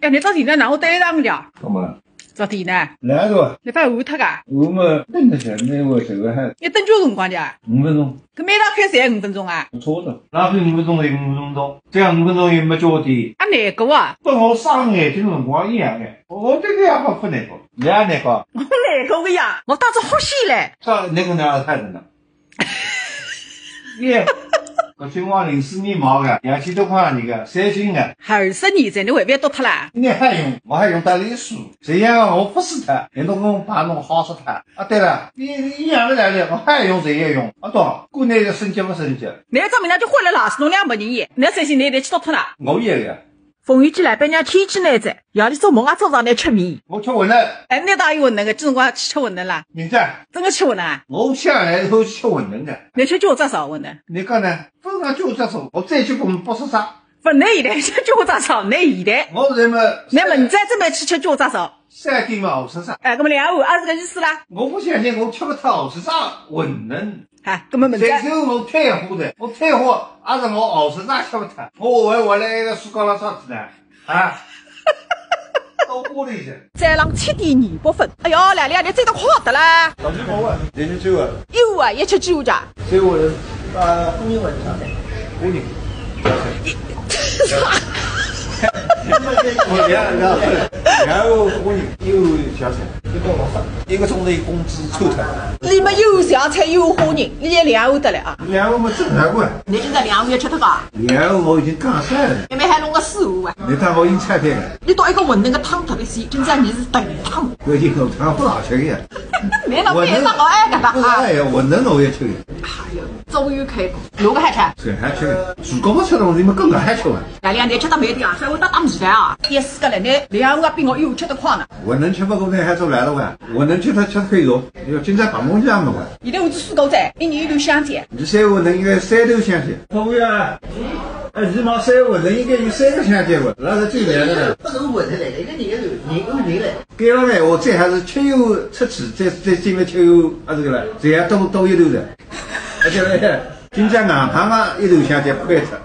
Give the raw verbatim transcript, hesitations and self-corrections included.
哎，侬着电脑哪能对上了？干嘛？着电脑。来个。侬勿换脱个？我们等一下，那我这个还……要等多少辰光的啊？五分钟。搿每趟开侪五分钟啊？不错的，浪费五分钟就五分钟到，这样五分钟也没交电。啊，难过啊！跟我伤眼睛辰光一样的，我对你也不难过，你也难过。我难过个呀，我当时呼吸嘞。这那个哪太冷了。 耶，搿金光零四年买个，两千多块钿个，三星个。二十年前侬还勿要丢脱啦？侬还用，我还用得来数。这样我勿死脱，连侬跟我爸弄好死脱。啊，对了，你，你养得来的，我还用这也用。啊，对，管侬个升级勿升级。侬搿只名字就坏了啦，是侬两百年耶，侬三星侬得去丢脱啦。我也个。 风雨之来，板娘牵起侬仔，夜里做梦也做着侬吃面。我吃馄饨。哎，侬哪有馄饨个？搿辰光去吃馄饨啦？明朝。真个吃馄饨啊？我向来都吃馄饨个。侬吃几只烧馄饨？侬讲呢？勿是讲几只烧，我再去问八十只。勿，侬现在吃几只烧，侬现在？我现在嘛，侬明朝准备去吃几只烧？三点嘛，五十只。哎，搿么两碗也是搿意思啦。我勿相信我吃勿脱五十只馄饨。 哈，搿么明朝。再说我退货的，我退货，也是我五十只吃勿脱，我还回来一个苏高拉啥子呢？啊，到屋里去。早浪七点廿八分，哎哟，来了，侬走得快得啦。早就跑啊，人就走啊。有啊，一吃酒家。所以我，呃，婚姻问题上面，婚姻。 然后我有小菜，一个钟头工资抽脱。侬么有小菜有欢迎，侬也两碗得了啊？两碗么正常个。侬现在两碗要吃脱个？两碗我已经讲晒了。妹妹还弄个四碗啊？侬当我阴差天个？侬倒一个馄饨个汤特别鲜，今朝侬是炖汤。关键我汤勿好吃个呀。没了，没了，我爱个吧。不是，哎呀，馄饨我也吃个。哎呦，终于开工，哪个还吃？谁还吃个？如果不吃东西，么更加还吃啊。 大两天吃得慢点啊，稍微搭搭味道啊。一四个人呢，两碗比我一碗吃得快呢。馄饨吃勿过呢，还做来了哇？馄饨吃得吃得可以哦，要今朝白忙一样的哇。现在我只四个菜，一年一头香菜。你三碗馄饨应该三头香菜。服务员啊，哎，你买三碗馄饨应该有三个香菜哇，那是最难的了。不是馄饨来的，一个人一个人，人按人来。对了呢，我这还是吃油吃吃，这这进了吃油啊这个了，这样都都一头的。而且呢，今朝硬胖啊，一头香菜亏脱。